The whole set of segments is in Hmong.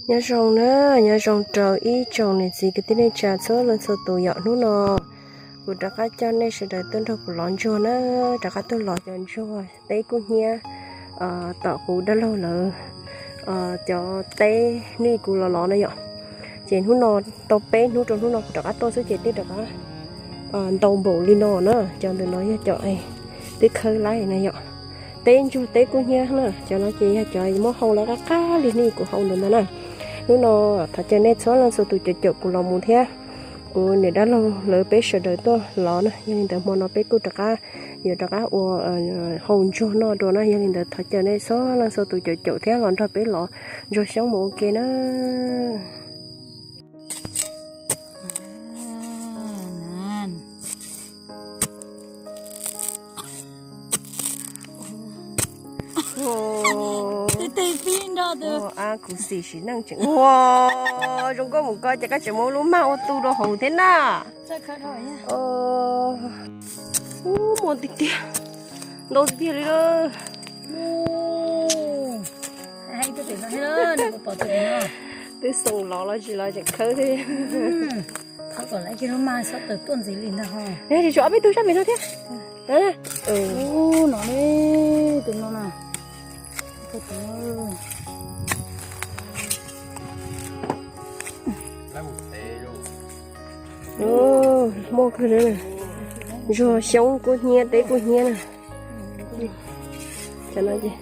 Nyob zoo na, nyob zoo rau ib tsoom niam txiv kwv tij neej tsa txhua leej txhua tus yom. Hnub no kuv rov qab coj nej sawv daws tuaj nrog kuv lov ntsuag na, rov qab tuaj lov cov ntsuag teb kub hnyiab tom kuv dab laug lawv cov teb nej kuv los lov na yom. Ces hnub no tau peb hnub rau hnub no kuv rov qab tuaj xwb ces twb rov qab ntau npaum li no na. Cov ntawm no yog cov twb khawb laib na yom, teb ntsuag teb kub hnyiab na. Cov no ces yog cov muab hau lawv qab qab li nej kuv hau ntawd ntag na. Hnub no thov caw nej txhua leej txhua tus caum caum kuv los mus thiab kuv niam dab laug lawv peb sawv daws tuaj lov na. Yog li ntawd hmo no peb kuj rov qab yuav rov qab ua hau ntsuag noj dua na. Yog li ntawd thov caw nej txhua leej txhua tus caum caum thiab los nrog peb lov ntsuag xyoob mus ua ke na. Kuv xim sim neej tseem ua zoo nkauj mus ko ces koj tseem muab lub mag ua tu rau hauv thiab na. Ub, muaj tiag tiag, ntau tiag tiag li. Twb xoo lov los tsis lov tseem khawb thiab. Khawb kom lawv cov lub mag xob tawm tuaj ntxiv li ntag ho. Tsis tshuav ob peb tug sab pem no thiab. No li, tus no na. Muaj kawg na, ntsuag xyoob kub hnyiab teb kub hnyiab na. Cov no ces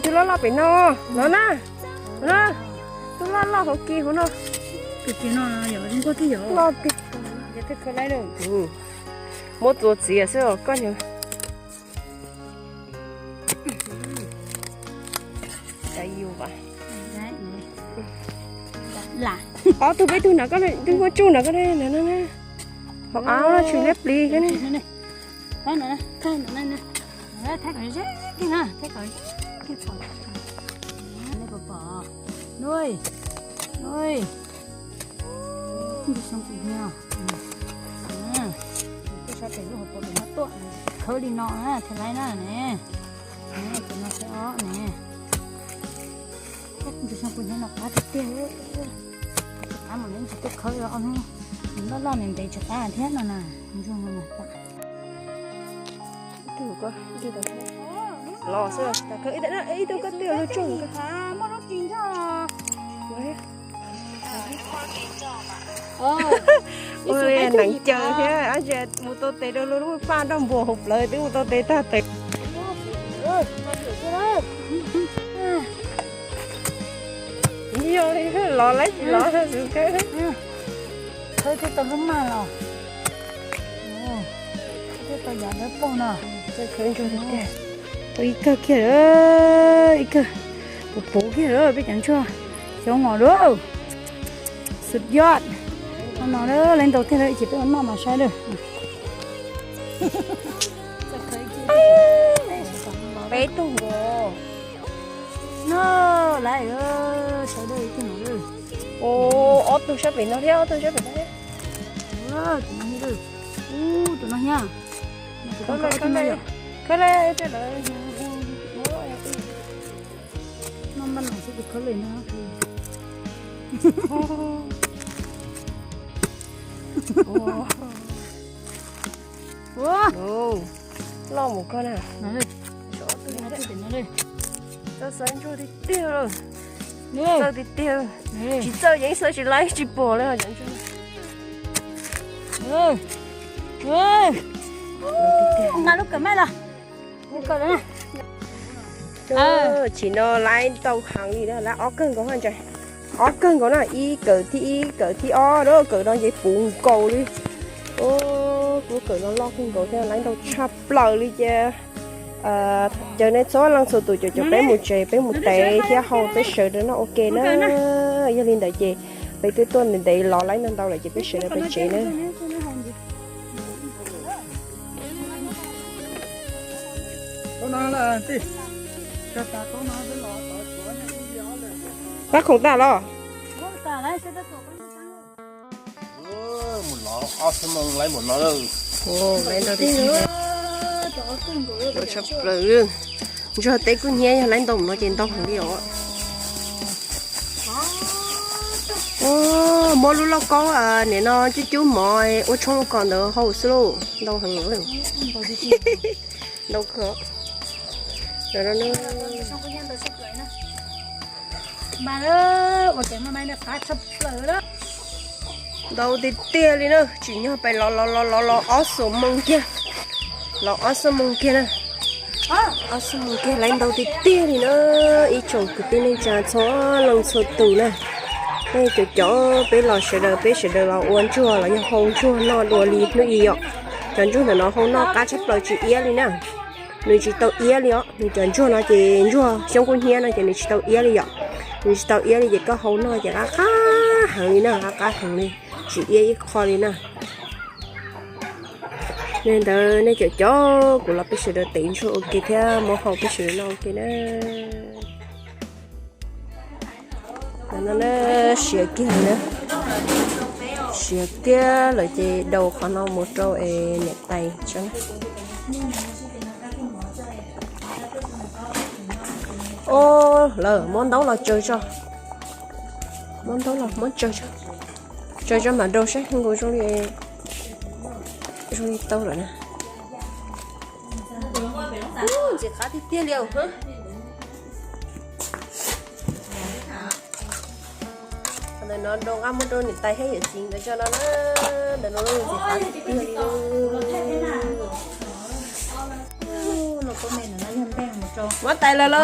Tus loj loj pem no, no na, tus loj loj hauv kis hauv no. Loj tiag, muab txuas txiav xwb os koj. Ob tug peb tug na koj, twb muab tsuj na koj, hauv av no tsis liab plis koj ne. Khawb li no na, thaij laib na ne. Cov no xwb os ne. Ntsuag xyoob kub hnyiab no qab tiag tiag. Qab mas nws tsis tuaj khawb ob hnub, nws loj loj ntev ntev tsis qab thiab no na. Ntsuag no na. Los xwb los tsis tas khawb ib tug koj twb luag tsuj. Ua neev caws thiab, mus tau tes rau lub lub paj nroj npuas hauv plawv twb mus tau tes tag tes. Yog li los laib tsis los xwb. Khawb thiaj tau lub mag los. Thiaj tau yav dawb paug no. Khawb ntsuag tiag tiag. Tau ib kawg kiag lawm, ib kawg puv puv kiag lawm peb cov ntsuag. Xyov ngos lawm. Xub yoj. Qhov no lawm, lawv ntaus tiag lawm, ces peb ua noj mas saib lawm. Peb tug nkaus. No, lawv sawv daws ib tug no lawm. Ob tug sab pem no thiab, ob tug sab pem no thiab. Tus no thiab. Tus no thiab. Khawb li, no npaj no xwb tus khawb li no. Loj mus koj na. Txawj xav ntsuag tiag tiag lawm. Txawj tiag tiag. Tsis txawj yeej xav tsis laib tsis pom li. Nqa lub kawm maij los. Tsim no laib ntau heev li na, laib ob kawg nkaus ntsa. Ob kawg nkaus na, ib kawm thib ib kawm thib ob, kawm no ces puv nkaus li. Kuv kawm no loj kawg nkaus thiab, laib ntau tshaj plaws li ces. Caw nej txhua leej txhua tus caum caum peb mus tsev, peb mus tev thiab hau peb sawv daws noj ua ke na. Yog li ntawd ces peb twb tuaj ntev ntev los laib ntau ntau lawm ces peb sawv daws peb tsev na. Pab khoom tas los? Mus lov ob xuab moos lawv mus no lawm. Ntsuag teb kuj hnyiab, yog lawv ntau no ces ntau heev li os. Muab lub lauj kaub nim no cub cub mov ua tshoob ua kos ntawd hau xwb lauj, ntau heev. Ntau kawg. Ntau tiag tiag li na, tsim nyog pem los los los los los ob xuab moos kiag, los ob xuab moos kiag na. Ob xuab moos kiag lawv ntau tiag tiag li na. Ib tsoom kwv tij neej tsa txhua leej txhua tus na, nej cov cov peb los sawv daws, peb sawv daws los ua ntsuag los yog hau ntsuag noj dua li hnub i yom. Cov ntsuag ntawm no hau noj qab tshaj plaws tsis iab li na. Nws tsis tau iab li os, nws cov ntsuag no ces ntsuag xyoob kub hnyiab no ces nws tsis tau iab li yom. Nws tsis tau iab li ces koj hau noj ces qab qab heev li na, qab qab heev li, tsis iab ib qho li na. Li ntawd nej cov cov kuv los peb sawv daws tev ntsuag ua ke thiab muab hau peb sawv daws noj ua ke na. No na, siav kiag na, siav kiag lawm ces daus qhov no mus rau es niam tais tso. Os, lawm muab ntaub los tsaws tso, muab ntaub los muab tsaws tso, tsaws tso mam daus saib nkaus zoo li, zoo li tau lawm na. Ntxim qab tiag tiag li os. Ntawm no rau nqaj muab rau niam tais thiab yawm txiv nkawd tso no na. Ntawm no ntxim qab tiag tiag li. Muab tais lawm lauj.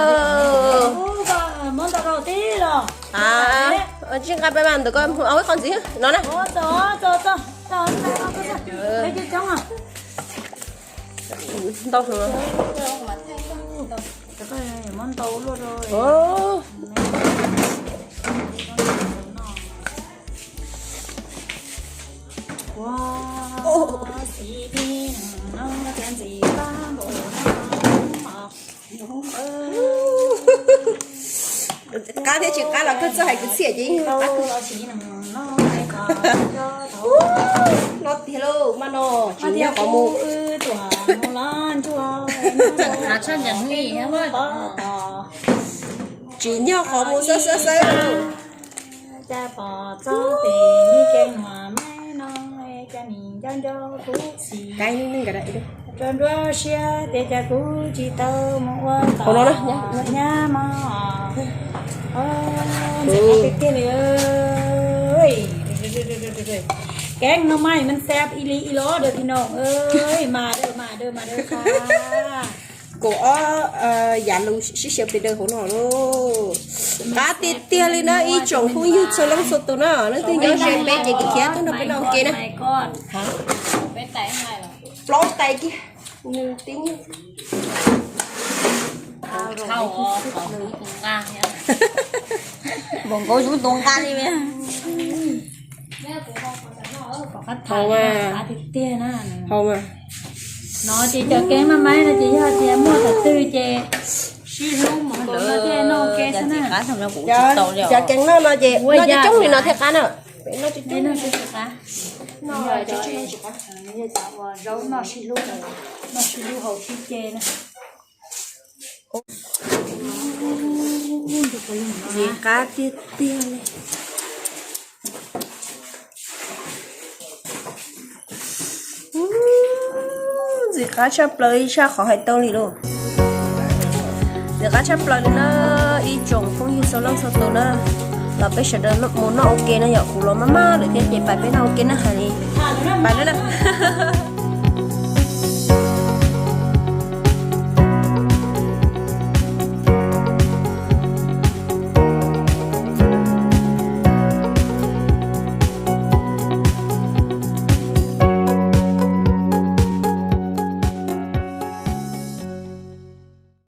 Tsij nqa peb mas ntawm ko ua ib qho ntxiv no na. Ntau heev. Qab thiab tsis qab los koj txawj hais kwv txhiaj ces yeej qab. No tiag lauj, mas no tsis nyob qhov mus. Tsis nyob qhov mus xwb xwb xwb. Cas pom txog pem kev nuam me no, cas nim nco nco kuv txiv. Rau nruab siab tias cas kuv tsis tau mus ua tau nyab mog. Ntxim qab tiag tiag li. Kev no mas men xab ib li ib los dawm ti no, mas dawm mas dawm mas dawm xa. Kaum ob yav lus sib xyaw pes daws hauv no lauj. Qab tiag tiag li na ib tsoom phooj ywg txhua leej txhua tus na, leej twg nyob ze peb ces khiav tuaj nrog peb noj ua ke na. Plaub tais kiag, nws tib nyuag nkaus tus nqa li. Hau mas, hau mas. No ces cov kev maj maib no ces yog tias muaj thaum twg ces sib hlub mus thiaj noj ua ke xwb na. Cov kev noj no ces noj coob coob li no thiaj qab na. Peb noj coob coob li no thiaj qab. Zaub noj sib hlub, noj sib hlub haus sib ce na. Ntxim qab tiag tiag li. Ntxim qab tshaj plaws ib tshaj qhov hais tau li lauj. Ntxim qab tshaj plaws li na ib tsoom phooj ywg txhua leej txhua tus na. Los peb sawv daws mus noj ua ke na yom, kuv los maj maj lawm thiab ces pais peb noj ua ke na hais li. Pais lawm na.